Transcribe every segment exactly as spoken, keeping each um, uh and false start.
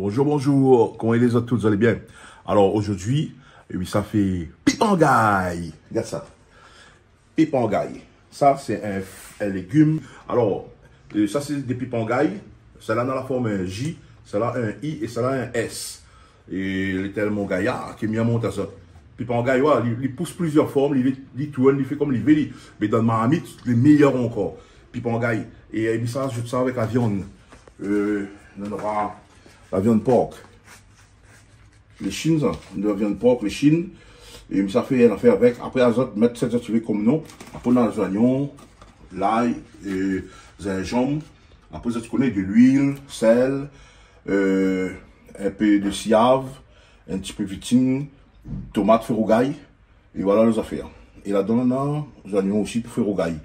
Bonjour, bonjour. Koman i lé zot tout, zot lé bien ? Alor, zordi, é oui, sa fé pipangay. Gard sa. Pipangay. Sa, sé in, in légim. Alor, euh, sa, sé dé pipangay. Sèl-la néna la form in J, sèl-la in I é sèl-la in S. É li lé tèlman gayar ke mi amont azot. Pipangay, wa, li, li pous plizièr form, li, li tourn, li fé kom li vé, li. Mé dan marmit, lé méyèr ankor. Pipangay. É, é mi sa azout sa avèk la viann. Euh, nou nora la viann por. Lé shin, sa. La viann por, lé shin. É mi sa fé in nafèr avèk. Apré, azot, mèt sak zot i vé kom non. Apré, nou néna zoignon, lay, euh, zinzanm. Apré, zot i koné, de luil, sèl, euh, in pé de siav, in ti pé viting, tomat, fé rougay. É voila lé zafèr. É ladan, nou néna zoignon osi pou fé rougay.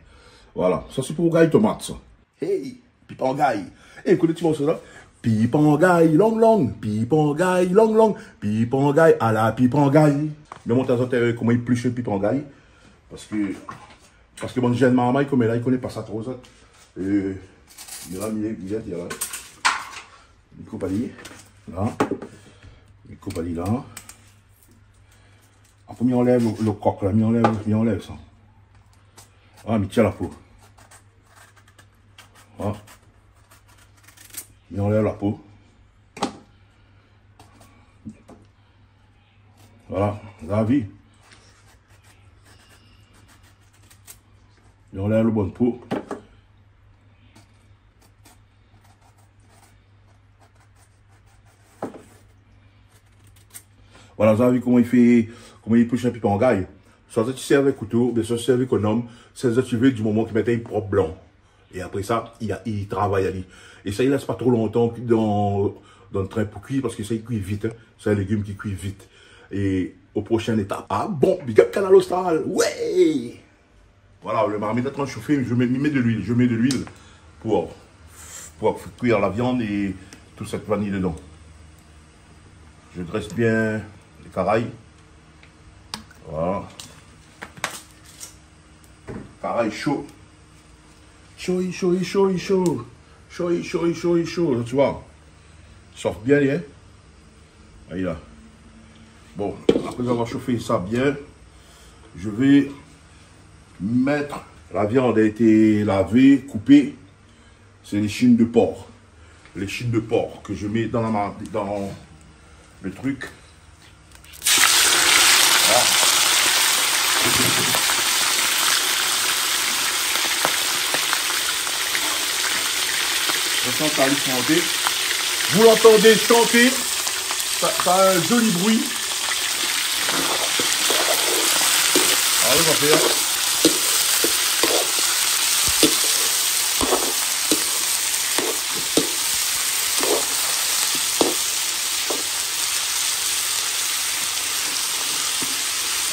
Voila. Sa, sé pou rougay tomat, sa. Hey, pipangay. É, koné ti morso la ? Pipangay, long, long, pipangay, long, long, pipangay, ala pipangay. Mi amont azot, euh, koman i plish pipangay. Paske, paske bann jenn marmay koméla, i koné pa sa tro, sa. Euh, mi la, mi, mi, mi la. Mi koup ali la. Mi koup ali la. Apré, mi anlèv lo, lo kok la, mi anlèv, mi anlèv sa. Ah, mi tir la po. Ah. Mi anlèv la po. Voila, la vi. Mi anlèv lo bann po. Voila, zot la vi koman i fé, koman i plish in pipangay. Swa zot i sèrv avèk kouto, oubien swa zot i sèrv avèk in om, sak zot i vé, di moman ke mèt ali prop blan. É apré sa, i, i travay ali. É sa, i lès pa tro lontan dan, dan trin pou kui, paske sa, i kui vit, in. Sé in légim ki kui vit. É o proshin étap. Ah bon, big up Kanal Austral. Ouais ! Voila, lo marmit lé antrin shofé, mi mèt, mi mèt de luil, mi mèt de luil pou, pou fé kui la viann é tout sak i va ni dedan. Mi drès bien lé karay. Voila. Karay sho. Sho, sho, sho, sho. Sho, sho, sho, sho. La, ti voi. Sof bien, in. Ayi la. Bon, apré avoir shofé sa bien, mi mèt la viann la été lavé, koupé. Sé lé shin de por. Lé shin de por ke mi mèt dan la mar-, dan lo truk. Voila. Zot i antann ali shanté. Zot i antann ali shanté. Sa, sa fé in zoli bri. Alé, zafèr.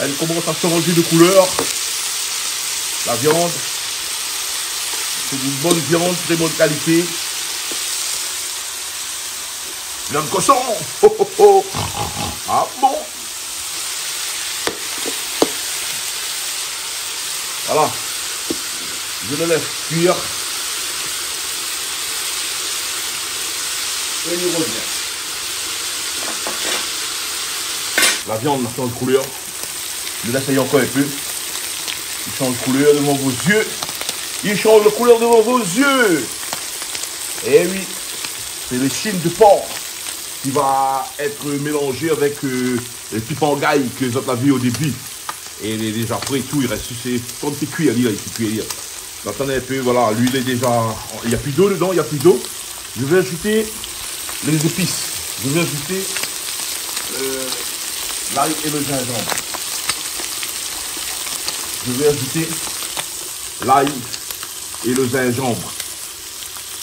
Èl i komans a shanj de koulèr. La viann. Sé in bone viann, tré bone kalité. Viann koshon. Oh, oh, oh. Ah bon ? Voila. Je le laisse cuire. Et il revient. La viann la shanj koulèr. Mi lès ali ankor in pé. Il change couleur devant vos yeux. Il change de couleur devant vos yeux. Eh oui, c'est le shin de porc qui va être mélangé avec, euh, le pipangay ke zot la vi o débi. É lé déza pré, tout, i rès, sé, sé kom sé kui, li, la, sé kui, li. Atann in pé, voila, luil lé déza, il y a plus d'eau dedans, il y a plus d'eau. Je vais ajouter les épices. Je vais ajouter, euh, l'ail et le gingembre. Je vais ajouter l'ail et le gingembre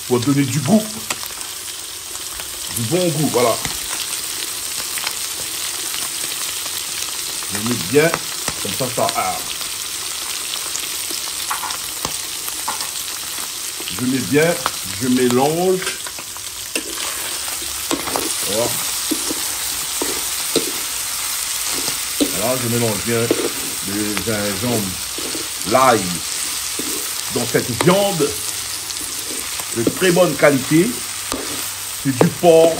pour donner du goût, du bon goût, voilà. Je mets bien, comme ça, ça, ah. Je mets bien, je mélange. Voilà. Voilà, je mélange bien le gingembre, l'ail dans cette viande de très bonne qualité. C'est du porc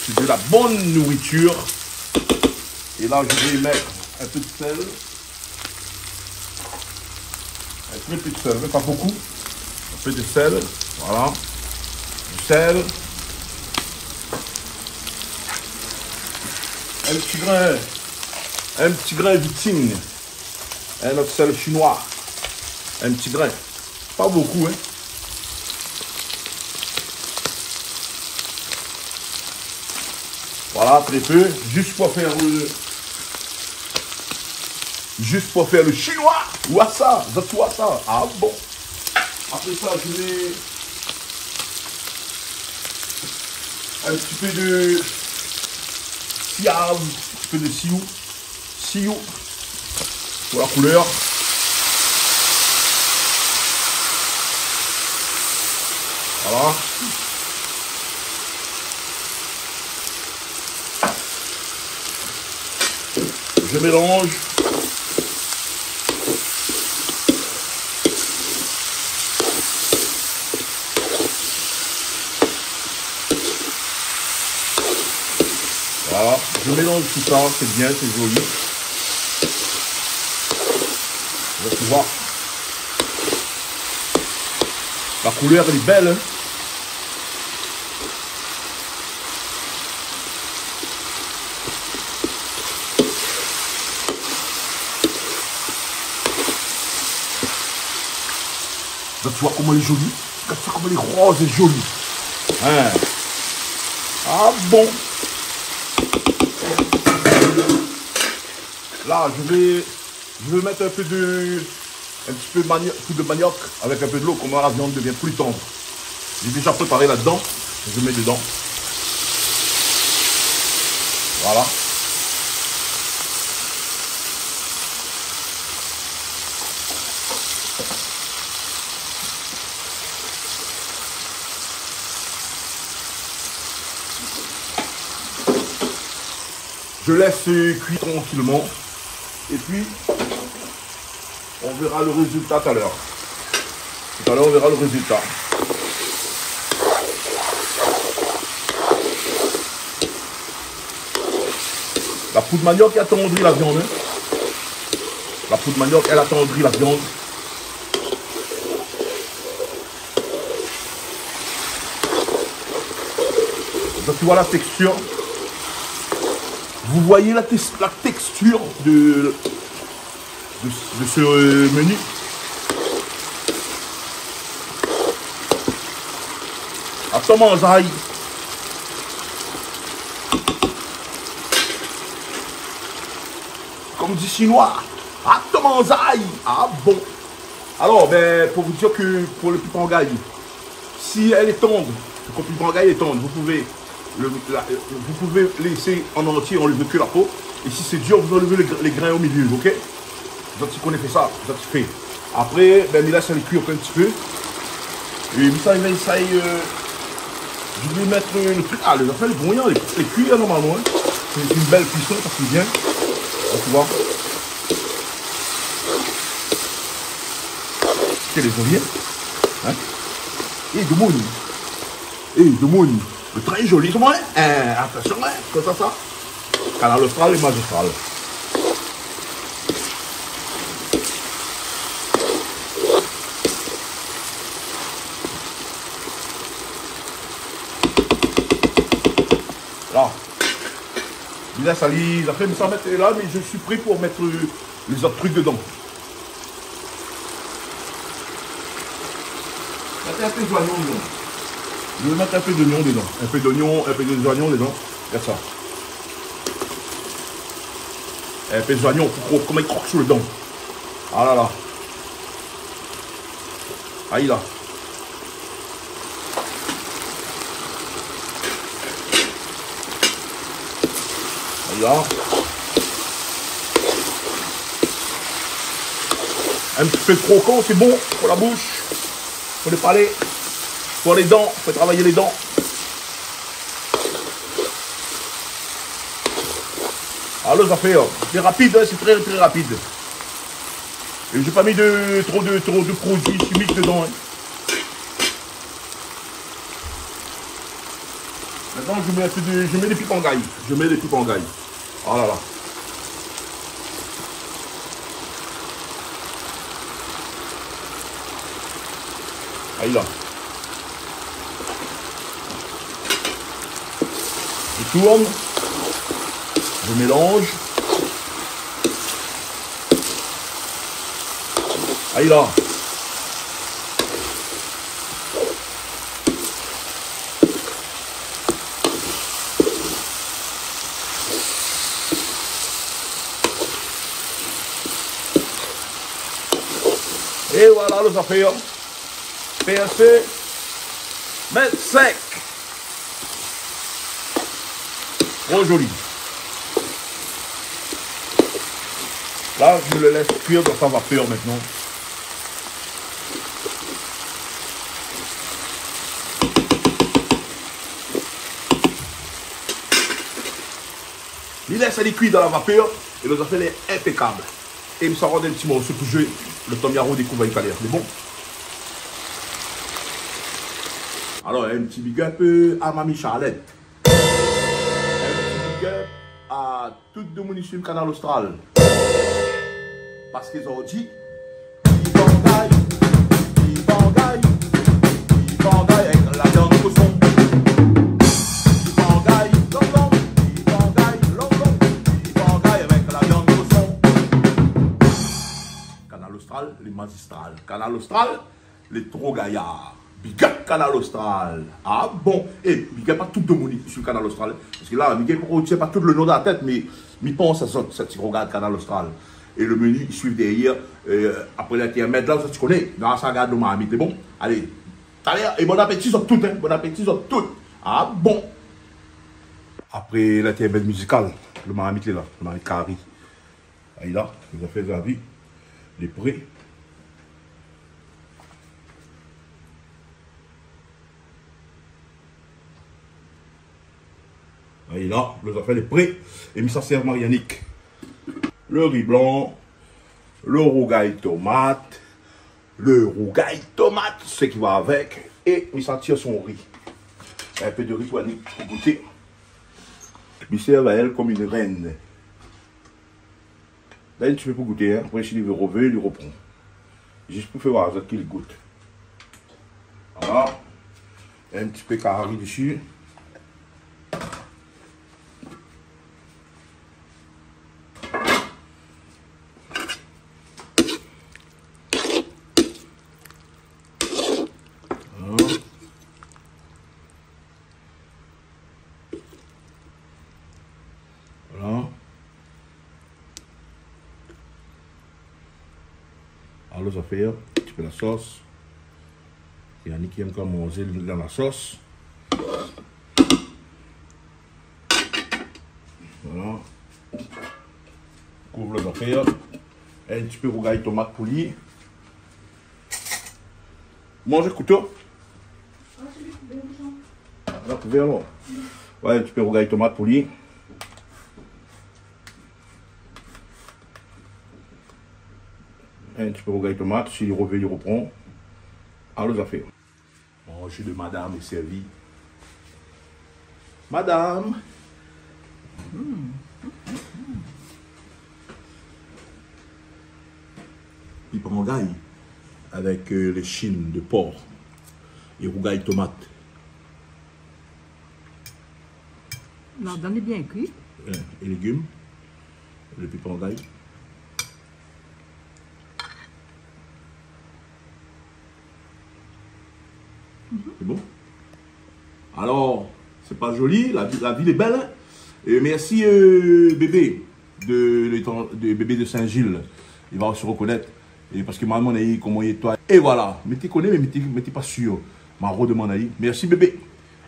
de la bonne nourriture. Et là, je vais mettre un peu de sel. Un très peu de sel, mais pas beaucoup. Un peu de sel, voilà. Du sel. Un petit grain, un petit grain de ting. Un autre sel chinois. Un petit grain. Pas beaucoup, hein. Voilà, très peu. Juste pour faire le, juste pour faire le chinois. Ou sa, zot i voi sa. Ah bon. Après ça, je mets un petit peu de piav, un petit peu de siou. Siou. Pour la couleur. Voilà. Je mélange. Voilà, je mélange tout ça, c'est bien, c'est joli. Vous allez voir. La couleur, elle est belle, hein. Zot i voi koman lé zoli ? Gard sa koman lé roz é zoli. Hein ? Ah bon ? Là, je vais, je vais mettre un peu de, un petit peu de manioc, poudre de manioc avec un peu de l'eau, comme la viande devient plus tendre. J'ai déjà préparé là-dedans, je mets dedans. Voilà. Je laisse, euh, cuire tranquillement. Et puis, on verra le résultat tout à l'heure. Tout à l'heure, on verra le résultat. La poudre manioc, elle attendrit la viande, hein. La poudre manioc, elle attendrit la viande. Donc, tu vois la texture. Vous voyez la tes-, la texture de, de, de ce, euh, menu. Atann, manzay. Comme dit chinois, atann, manzay. Ah bon. Alors, ben, pour vous dire que pour le pipangay, si elle est tendre, le pipangay est tendre, vous pouvez le, la, vous pouvez laisser en entier, enlever que la peau. Et si c'est dur, vous enlevez les gr-, les grains au milieu, ok ? Zot i koné fé sa, zot i fé. Apré, ben, mi lès ali kui ankor in ti pé. É mi sa, mi sa, euh, je vais mettre le truc. Ah, lé zafèr lé bon, lé, lé kui, hein, normalman, hein. C'est une belle cuisson, ça cuit bien. Là, tu vois. Lé zoli, hein. É, domoun. É, domoun. Lé trè zoli, sa, hein. Euh, atansion, hein. Konmsa, sa. Kanal Austral lé mazistral. La. Mi lès ali, sa fé, mi sa mèt la, mé je suis prêt pour mettre, euh, les autres trucs dedans. Mèt in pé zoignon dedan. Je vais mettre un peu d'oignon dedans. Un peu d'oignon, un peu de zoignon dedans. Regarde ça. Un peu d'oignon pou kro-, koman i krok sou lé dan. Ah là là. Aïe là. Voilà. Un petit peu de croquant, c'est bon pour la bouche, pour le palais, pour les dents, faut travailler les dents. Alors, ça fait, euh, c'est rapide, hein, c'est très, très rapide. Et j'ai pas mis de, trop de, trop de produits chimiques dedans, hein. Maintenant, je mets un peu de, je mets des pipangay. Je mets des pipangay. Oh là là. Aïe là. Je tourne. Je mélange. Aïe là. É voilà lo zafèr. Persé, mèt sèk. Tro zoli. Là, je le laisse cuire dans sa vapeur maintenant. Li lès ali kui dan la vapèr é lo zafèr lé inpékab. É mi sa rod in ti morso pou zoué, lo tan mi arod dékouv ali talèr. Lé bon. Alor, in ti big up, euh, à Mamie Charlette. In ti big up à tout demoun i suiv Kanal Austral. Parske zordi, pipangay, pipangay, pipangay avèk la viann koson. Pipangay, longlong, pipangay, longlong, pipangay avèk la viann koson. Kanal Austral, lé mazistral. Kanal Austral, lé tro gayar. Big up Kanal Austral. Ah bon. É big up à tout demoun i suiv Kanal Austral. Parske la, mi gingn pa rotien pa tout lo non dan la tèt, mé mi pans a zot, sat i rogard Kanal Austral. É lo meni i suiv dèrièr, euh, apré lintèrmèd la, zot i koné. Non, sa gard lo marmit, lé bon. Alé, talèr, é bon apéti zot tout, hein. Bon apéti zot tout. Ah bon. Apré lintèrmèd mizikal, lo marmit lé la, lo marmit kari. Ayi la, nou la fé zavi, lé pré. Ayi la, lo zafèr lé pré. É mi sa sèrv Marianique. Lo ri blan, lo rougay tomat, lo rougay tomat, sak i va avèk, é mi sa tir son ri. In pé de ri pou Annie, pou gouté. Mi sèrv aèl konm in rèn. La, in ti pé pou gouté, hein. Apré, si li vé rové, li ropran. Zis pou fé oir azot ki li gout. Voilà. In ti pé kari dési. Voilà. Voilà. Alor, zafèr, in ti pé la sos. Annie i èm kan manzé li dan la sos. Voilà. Kouv lo zafèr. In ti pé rougay tomat pou li. Manz kouto. La kouvèr, non ? Ouais, in ti pé rougay tomat pou li. In ti pé rougay tomat, si li rové, li ropran. Alor, zafèr. Manzé de madam lé sèrvi. Madam. Pipangay avèk, euh, lé shine de por é rougay tomat. La viann lé bien kui. Ouais, é légim, lo pipangay. Mhm. Sé bon ? Alor, sé pa zoli, la vi, la vi lé bèl, hein ? É mèrsi, euh, Bébé de l'étran-, de Bébé de Saint-Gilles. Li va osi rokonèt. É parske momon la di koman i lé, toi. É voilà. Mi té koné, mé mi té, mi té pa sir. Ma rodomann ali. Mèrsi, Bébé.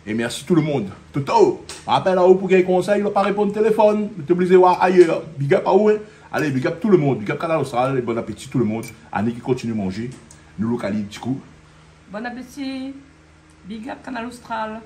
É mèrsi tout lo moun. Toto, apèl aou pou gingn konsèy, ou la pa réponn téléfone, ou té oblizé oir ayèr. Big up aou, hein. Alé, big up tout lo moun. Big up Kanal Austral, é bon apéti tout lo moun. Annie ki kontinié manzé. Nou lokalise in ti kou. Bon apéti. Big up Kanal Austral.